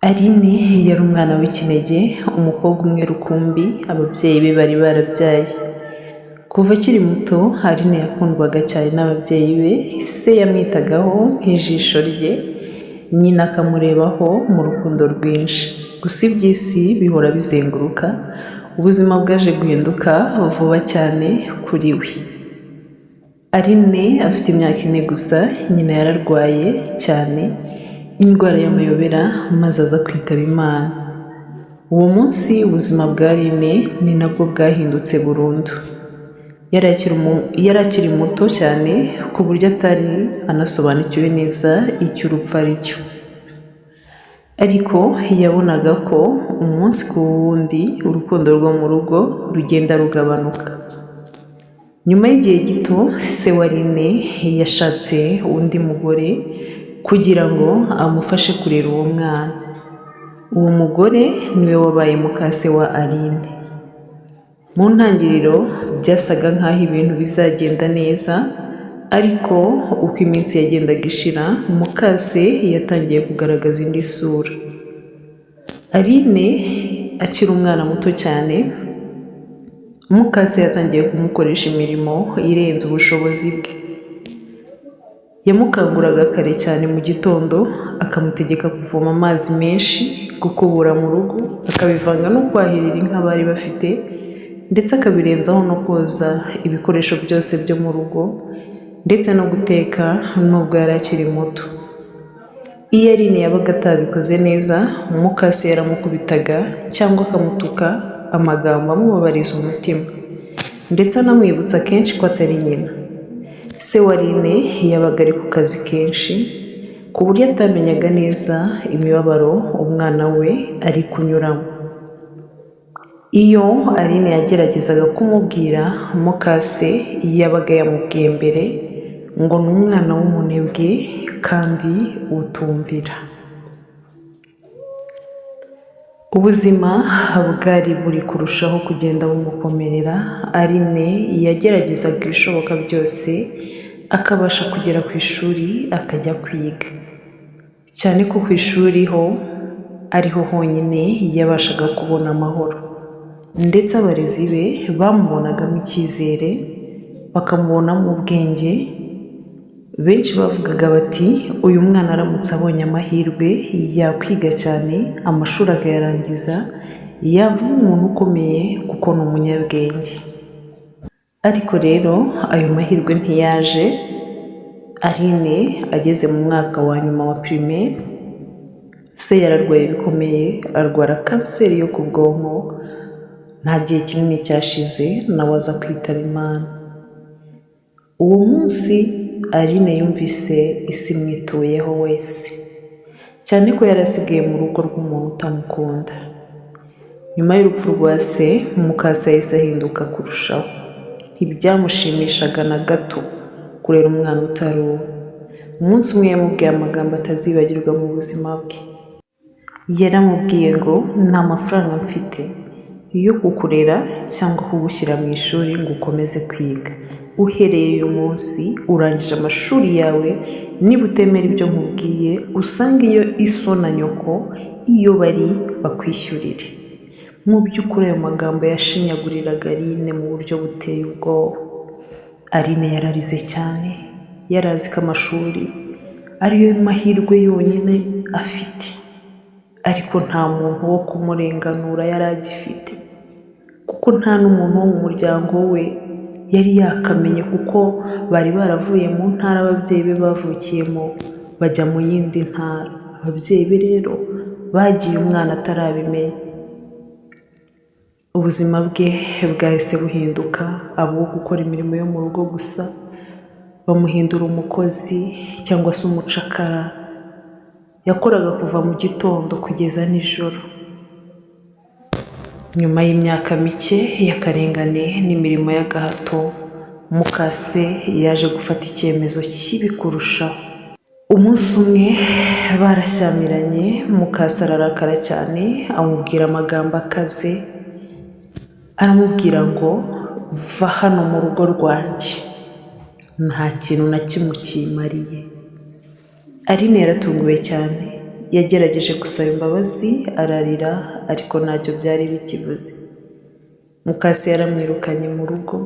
Aline yari umwana w'ikinege, umukobwa umwe rukumbi ababyeyi be bari barabyaye. Kuva akiri muto, Aline yakundwaga cyane n'ababyeyi be, se yamwitagaho nk'ijisho rye, nyina akamurebaho mu rukundo rwinshi. Gusa iby'isi bihora bizenguruka, ubuzima bwaje guhinduka vuba cyane kuri we. Aline afite imyaka 4 gusa, nyina yararwaye cyane indwara y'amayobera maze aza kwitaba Imana. Uwo munsi ubuzima bwa Aline ni nabwo bwahindutse burundu. Yari akiri muto cyane ku buryo atari anasobanukiwe neza icyo urupfu ari cyo. Ariko yabonaga ko umunsi ku wundi urukundo rwo mu rugo rugenda rugabanuka. Nyuma y'igihe gito, se wa Aline yashatse undi mugore kugira ngo amufashe kurera uwo mwana. Uwo mugore niwe wabaye mukase wa Aline. Mu ntangiriro byasaga nk'aho ibintu bizagenda neza, ariko uko iminsi yagendaga ishira, mukase yatangiye kugaragaza indi sura. Aline akiri umwana muto cyane, mukase yatangiye kumukoresha imirimo irenze ubushobozi bwe. Yamukanguraga kare cyane mu gitondo, akamutegeka kuvoma amazi menshi, gukubura mu rugo, akabivanga no kwahirira inka bari bafite, ndetse akabirenzaho no koza ibikoresho byose byo mu rugo, ndetse no guteka nubwo yari akiri muto. Iyo Aline yabaga atabikoze neza, mukase yaramukubitaga cyangwa akamutuka amagambo amubabariza umutima, ndetse anamwibutsa kenshi ko atari nyina. Se wa Aline yabaga ari ku kazi kenshi, ku buryo atamenyaga neza imibabaro umwana we ari kunyuramo. Iyo Aline yageragezaga kumubwira, mukase yabaga yamubwiye mbere ngo ni umwana w'umunebwe kandi utumvira. Ubuzima bwari buri kurushaho kugenda bumukomerera, Aline yageragezaga ibishoboka byose akabasha kugera ku ishuri akajya kwiga. Cyane ko ku ishuri ho ariho honyine yabashaga kubona amahoro. Ndetse abarezi be bamubonagamo icyizere, bakamubonamo ubwenge, benshi bavugaga bati uyu mwana aramutse abonye amahirwe yakwiga cyane, amashuri akayarangiza, yavamo umuntu ukomeye kuko ni umunyabwenge. Ariko rero ayo mahirwe ntiyaje, Aline ageze mu mwaka wa nyuma wa primaire, se yararwaye bikomeye, arwara kanseri yo ku bwonko, nta gihe kinini cyashize nawe aza kwitaba Imana. Uwo munsi Aline yumvise isi imwituyeho wese, cyane ko yari asigaye mu rugo rw'umuntu utamukunda. Nyuma y'urupfu rwa se, mukase yahise ahinduka kurushaho. Ntibyamushimishaga na gato kurera umwana utari uwe. Umunsi umwe yamubwiye amagambo atazibagirwa mu buzima bwe. Yaramubwiye ngo nta mafaranga mfite yo kukurera cyangwa kugushyira mu ishuri ngo ukomeze kwiga. Uhereye uyu munsi urangije amashuri yawe, niba utemera ibyo nkubwiye usange iyo iso na nyoko iyo bari bakwishyurire. Mu by'ukuri ayo magambo yashinyaguriraga Aline mu buryo buteye ubwoba. Aline yararize cyane, yari azi ko amashuri ariyo mahirwe yonyine afite, ariko nta muntu wo kumurenganura yari agifite, kuko nta n'umuntu wo mu muryango we yari yakamenye kuko bari baravuye mu ntara ababyeyi be bavukiyemo bajya mu yindi ntara. Ababyeyi be rero bagiye umwana atarabimenya. Ubuzima bwe bwahise buhinduka, aba uwo gukora imirimo yo mu rugo gusa, bamuhindura umukozi cyangwa se umucakara, yakoraga kuva mu gitondo kugeza nijoro. Nyuma y'imyaka mike y'akarengane n'imirimo y'agahato, mukase yaje gufata icyemezo kibi kurushaho. Umunsi umwe barashyamiranye, mukase ararakara cyane, amubwira amagambo akaze, aramubwira ngo va hano mu rugo rwanjye, nta kintu na kimwe ukimariye. Aline yaratunguwe cyane, Yagerageje gusaba imbabazi ararira, ariko ntacyo byari bikivuze. Mukase yaramwirukanye mu rugo.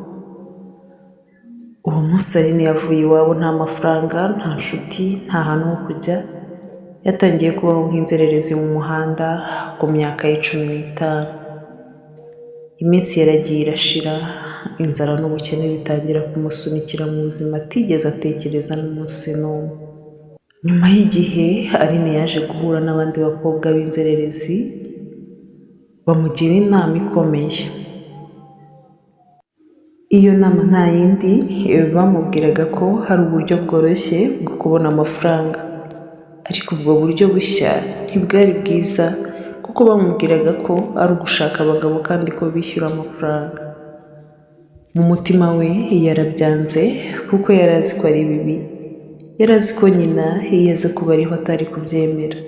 Uwo munsi Aline yavuye iwabo nta mafaranga, nta nshuti, nta hantu ho kujya. Yatangiye kubaho nk'inzererezi mu muhanda ku myaka ye 15. Iminsi yaragiye irashira, inzara n'ubukene bitangira kumusunikira mu buzima atigeze atekereza n'umunsi n'umwe. Nyuma y'igihe, Aline yaje guhura n'abandi bakobwa b'inzererezi bamugira inama ikomeye. Iyo nama nta yindi, bamubwiraga ko hari uburyo bworoshye bwo kubona amafaranga, ariko ubwo buryo bushya ntibwari bwiza kuko bamubwiraga ko ari ugushaka abagabo kandi ko bishyura amafaranga. Mu mutima we yarabyanze kuko yari azi ko ari bibi, yari azi ko nyina iyo aza kuba ariho atari kubyemera.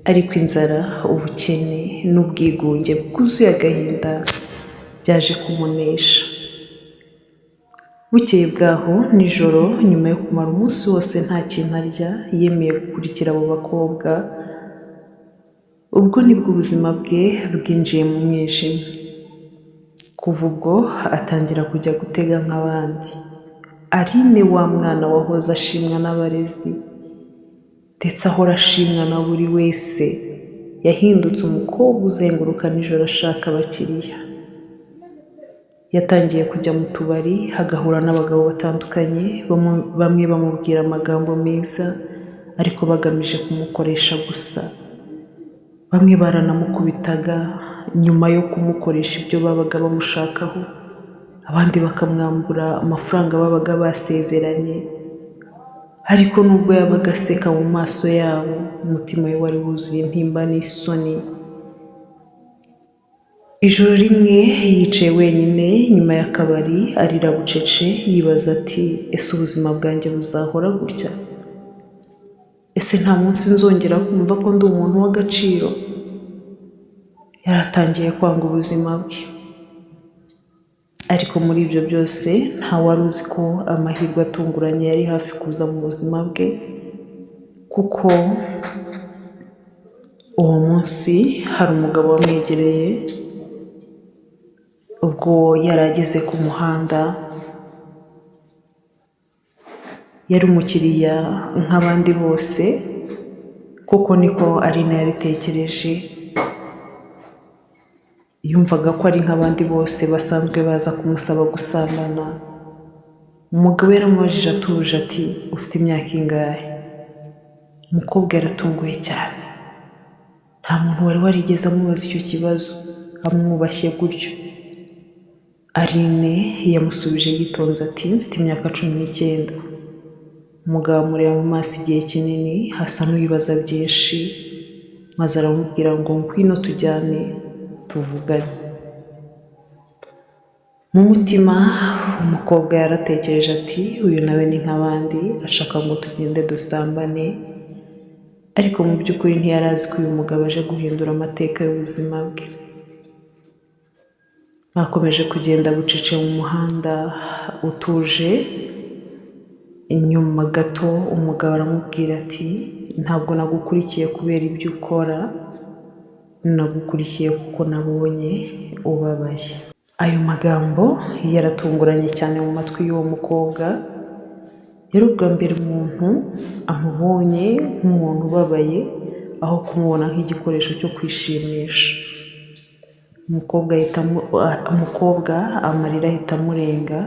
Ariko inzara, ubukene n'ubwigunge bwuzuye agahinda byaje kumunesha. Bukeye bwaho nijoro, nyuma yo kumara umunsi wose nta kintu arya, yemeye gukurikira abo bakobwa. Ubwo nibwo ubuzima bwe bwinjiye mu mwijima. Kuva ubwo atangira kujya gutega nk'abandi. Aline wa mwana wahoze ashimwa n'abarezi ndetse ahora ashimwa na buri wese, yahindutse umukobwa uzenguruka nijoro ashaka abakiriya. Yatangiye kujya mu tubari agahura n'abagabo batandukanye, bamwe bamubwira amagambo meza ariko bagamije kumukoresha gusa. Bamwe baranamukubitaga nyuma yo kumukoresha ibyo babaga bamushakaho, abandi bakamwambura amafaranga babaga basezeranye. Ariko nubwo yabaga aseka mu maso yabo, umutima we wari wuzuye intimba n'isoni. Ijoro rimwe yicaye wenyine nyuma y'akabari arira bucece, yibaza ati: "Ese ubuzima bwanjye buzahora gutya? Ese nta munsi nzongera kumva ko ndi umuntu w'agaciro?" Yaratangiye kwanga ubuzima bwe. Ariko muri ibyo byose nta wari uzi ko amahirwe atunguranye yari hafi kuza mu buzima bwe, kuko uwo munsi hari umugabo wamwegereye ubwo yari ageze ku muhanda. Yari umukiriya nk'abandi bose, kuko niko Aline yabitekereje. Yumvaga ko ari nk'abandi bose basanzwe baza kumusaba gusambana. Umugabo yaramubajije atuje ati: "Ufite imyaka ingahe?" Umukobwa yaratunguwe cyane. Nta muntu wari warigeze amubaza icyo kibazo amwubashye gutyo. Aline yamusubije yitonze ati: "Mfite imyaka 19." Umugabo amureba mu maso igihe kinini, asa n'uwibaza byinshi, maze aramubwira ngo: "Ngwino tujyane tuvugane." Mu mutima umukobwa yaratekereje ati: "Uyu nawe ni nk'abandi, ashaka ngo tugende dusambane." Ariko mu by'ukuri ntiyari azi ko uyu mugabo aje guhindura amateka y'ubuzima bwe. Bakomeje kugenda bucece mu muhanda utuje. Inyuma gato umugabo aramubwira ati: "Ntabwo nagukurikiye kubera ibyo ukora, nagukurikiye kuko nabonye ubabaye." Ayo magambo yaratunguranye cyane mu matwi y'uwo mukobwa. Yari ubwa mbere umuntu amubonye nk'umuntu ubabaye, aho kumubona nk'igikoresho cyo kwishimisha. Umukobwa amarira ahita amurenga,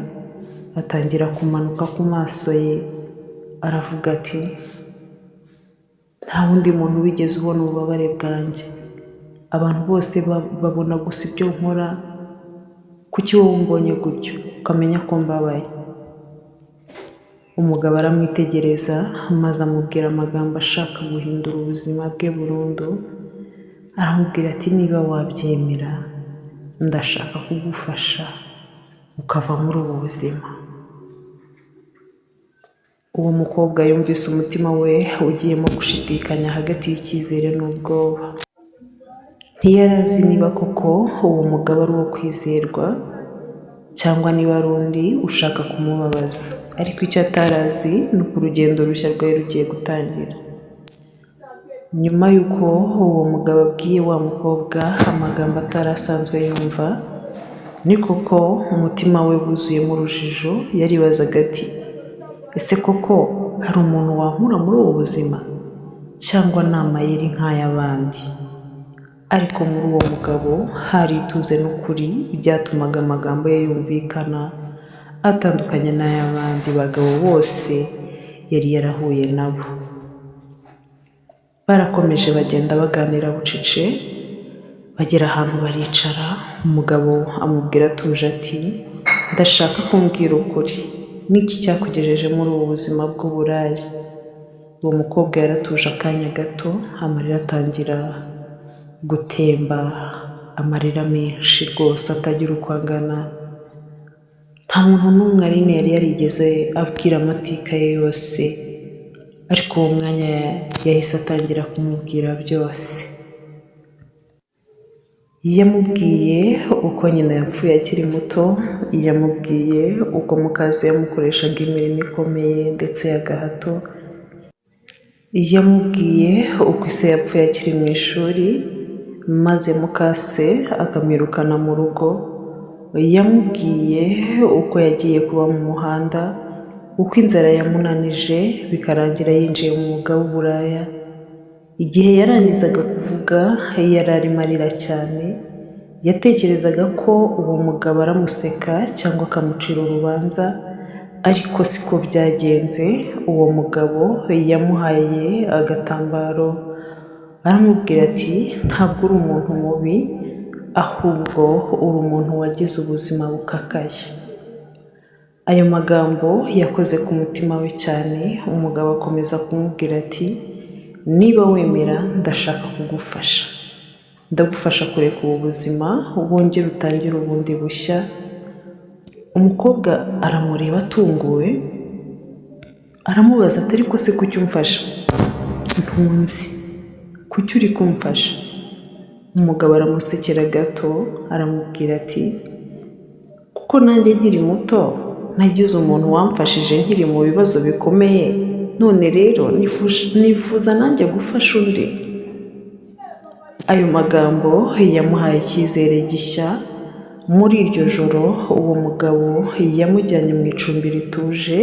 atangira kumanuka ku maso ye, aravuga ati: "Nta wundi muntu wigeze ubona ububabare bwanjye. Abantu bose babona gusa ibyo nkora, kuki wowe umbonye gutyo ukamenya ko mbabaye?" Umugabo aramwitegereza maze amubwira amagambo ashaka guhindura ubuzima bwe burundu. Aramubwira ati: "Niba wabyemera, ndashaka kugufasha ukava muri ubu buzima." Uwo mukobwa yumvise umutima we ugiyemo gushidikanya hagati y'icyizere n'ubwoba. Ntiyari azi niba koko uwo mugabo ari uwo kwizerwa cyangwa niba ari undi ushaka kumubabaza. Ariko icyo atari azi ni uko urugendo rushya rwari rugiye gutangira. Nyuma y'uko uwo mugabo abwiye wa mukobwa amagambo atari asanzwe yumva, ni koko umutima we wuzuyemo urujijo, yaribazaga ati: "Ese koko hari umuntu wankura muri ubu buzima cyangwa ni amayeri nk'ay'abandi?" Ariko muri uwo mugabo hari ituze n'ukuri byatumaga amagambo ye yumvikana, atandukanye n'ay'abandi bagabo bose yari yarahuye nabo. Barakomeje bagenda baganira bucece, bagera ahantu baricara, umugabo amubwira atuje ati: "Ndashaka kumbwira ukuri, niki cyakugejeje muri ubu buzima bw'uburaya?" Uwo mukobwa yaratuje akanya gato, amarira atangira gutemba, amarira menshi rwose atagira uko angana. Nta muntu n'umwe Aline yari yarigeze abwira amateka ye yose, ariko uwo mwanya yahise atangira kumubwira byose. Yamubwiye uko nyina yapfuye akiri muto, yamubwiye uko mukase yamukoreshaga imirimo ikomeye ndetse y'agahato, yamubwiye uko ise yapfuye akiri mu ishuri maze mukase akamwirukana mu rugo, yamubwiye uko yagiye kuba mu muhanda, uko inzara yamunanije bikarangira yinjiye mu mwuga w'uburaya. Igihe yarangizaga kuvuga yari arimo arira cyane, yatekerezaga ko uwo mugabo aramuseka cyangwa akamucira urubanza, ariko siko byagenze. Uwo mugabo yamuhaye agatambaro aramubwira ati: "Ntabwo uri umuntu mubi, ahubwo uri umuntu wagize ubuzima bukakaye." Ayo magambo yakoze ku mutima we cyane, umugabo akomeza kumubwira ati: "Niba wemera ndashaka kugufasha, ndagufasha kureka ubu buzima wongere utangire ubundi bushya." Umukobwa aramureba atunguwe, aramubaza ati: "Ariko se kuki umfasha? Ntunzi, kuki uri kumfasha?" Umugabo aramusekera gato, aramubwira ati: "Kuko nanjye nkiri muto nagize umuntu wamfashije nkiri mu bibazo bikomeye, none rero nifuza nanjye gufasha undi." Ayo magambo yamuhaye icyizere gishya. Muri iryo joro uwo mugabo yamujyanye mu icumbi rituje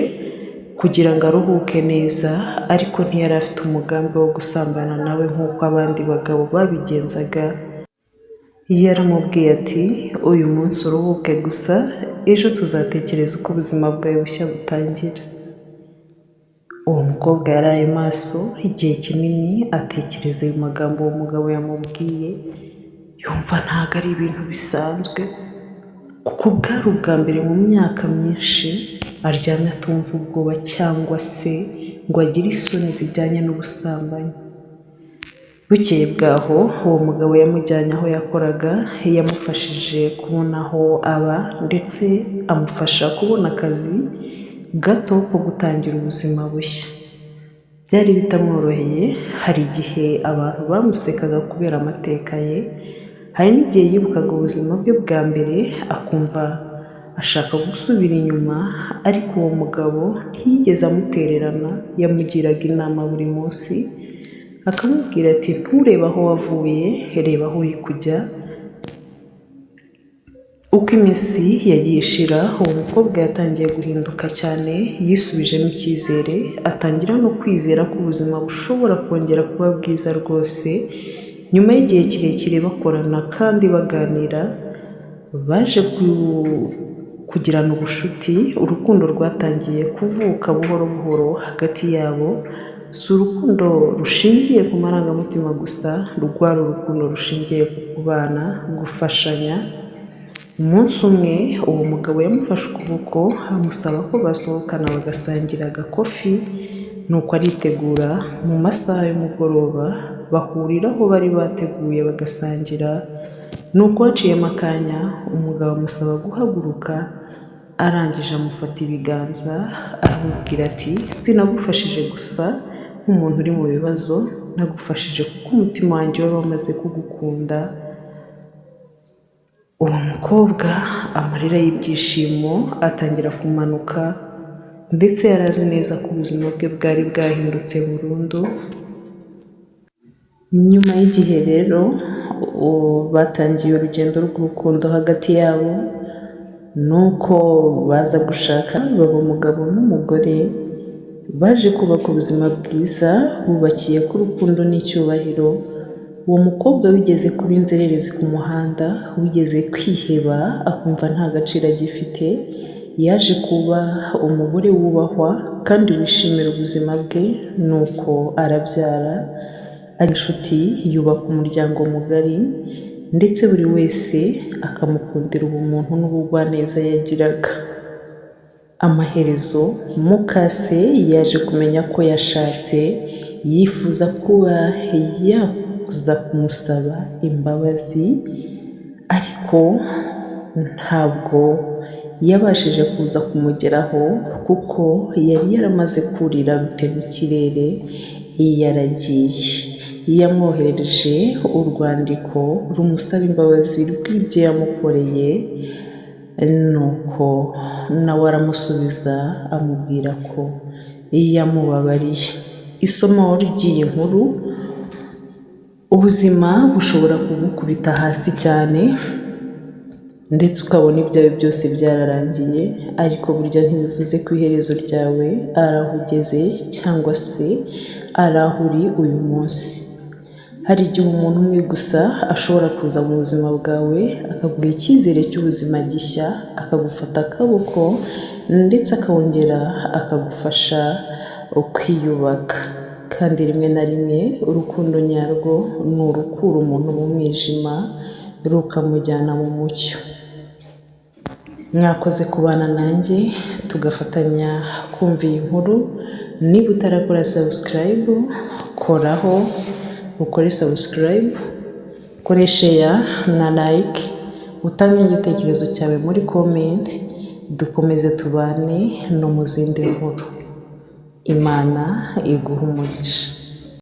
kugira ngo aruhuke neza, ariko ntiyari afite umugambi wo gusambana nawe nk'uko abandi bagabo babigenzaga. Yaramubwiye ati: "Uyu munsi uruhuke gusa, ejo tuzatekereza uko ubuzima bwawe bushya butangira." Uwo mukobwa yaraye maso igihe kinini atekereza ayo magambo uwo mugabo yamubwiye, yumva ntabwo ari ibintu bisanzwe, kuko bwari ubwa mbere mu myaka myinshi aryamye atumva ubwoba cyangwa se ngo agire isoni zijyanye n'ubusambanyi. Bukeye bwaho uwo mugabo yamujyanye aho yakoraga, yamufashije kubona aho aba ndetse amufasha kubona akazi gato ko gutangira ubuzima bushya. Byari bitamworoheye, hari igihe abantu bamusekaga kubera amateka ye, hari n'igihe yibukaga ubuzima bwe bwa mbere akumva ashaka gusubira inyuma, ariko uwo mugabo ntiyigeze amutererana, yamugiraga inama buri munsi, akamubwira ati: "Nturebe aho wavuye, reba aho uri kujya." Uko iminsi yagiye ishira, uwo mukobwa yatangiye guhinduka cyane, yisubijemo icyizere, atangira no kwizera ko ubuzima bushobora kongera kuba bwiza rwose. Nyuma y'igihe kirekire bakorana kandi baganira, baje kugirana ubucuti, urukundo rwatangiye kuvuka buhoro buhoro hagati yabo. Si urukundo rushingiye ku marangamutima gusa, rwari urukundo rushingiye ku kubana, gufashanya. Umunsi umwe uwo mugabo yamufashe ukuboko amusaba ko basohokana bagasangira agakofi, nuko aritegura. Mu masaha y'umugoroba bahurira aho bari bateguye bagasangira, nuko haciyemo akanya umugabo amusaba guhaguruka, arangije amufata ibiganza aramubwira ati: "Sinagufashije gusa nk'umuntu uri mu bibazo, nagufashije kuko umutima wanjye wari wamaze kugukunda." Uwo mukobwa amarira y'ibyishimo atangira kumanuka, ndetse yari azi neza ko ubuzima bwe bwari bwahindutse burundu. Nyuma y'igihe rero batangiye urugendo rw'urukundo hagati yabo, nuko baza gushaka baba umugabo n'umugore, baje kubaka ubuzima bwiza bubakiye ku rukundo n'icyubahiro. Uwo mukobwa wigeze kuba inzererezi ku muhanda, wigeze kwiheba akumva nta gaciro agifite, yaje kuba umugore wubahwa kandi wishimira ubuzima bwe, nuko arabyara, ari inshuti, yubaka umuryango mugari, ndetse buri wese akamukundira ubumuntu n'ubugwaneza yagiraga. Amaherezo mukase yaje kumenya ko yashatse, yifuza kuba yaza kumusaba imbabazi, ariko ntabwo yabashije kuza kumugeraho kuko yari yaramaze kurira rutemikirere yaragiye. Yamwoherereje urwandiko rumusaba imbabazi rw'ibyo yamukoreye, nuko nawe aramusubiza amubwira ko yamubabariye. Isomo ry'iyi nkuru: ubuzima bushobora kugukubita hasi cyane ndetse ukabona ibyawe byose byararangiye, ariko burya ntibivuze ko iherezo ryawe ari aho ugeze cyangwa se ari aho uri uyu munsi. Hari igihe umuntu umwe gusa ashobora kuza mu buzima bwawe akaguha icyizere cy'ubuzima gishya, akagufata akaboko ndetse akongera akagufasha kwiyubaka. Kandi rimwe na rimwe urukundo nyarwo ni urukura umuntu mu mwijima rukamujyana mu mucyo. Mwakoze kubana nanjye tugafatanya kumva iyi nkuru. Niba utarakora subscribe, koraho ukore subscribe, ukore share na like, utange igitekerezo cyawe muri comment, dukomeze tubane no mu zindi nkuru. Imana iguhe umugisha.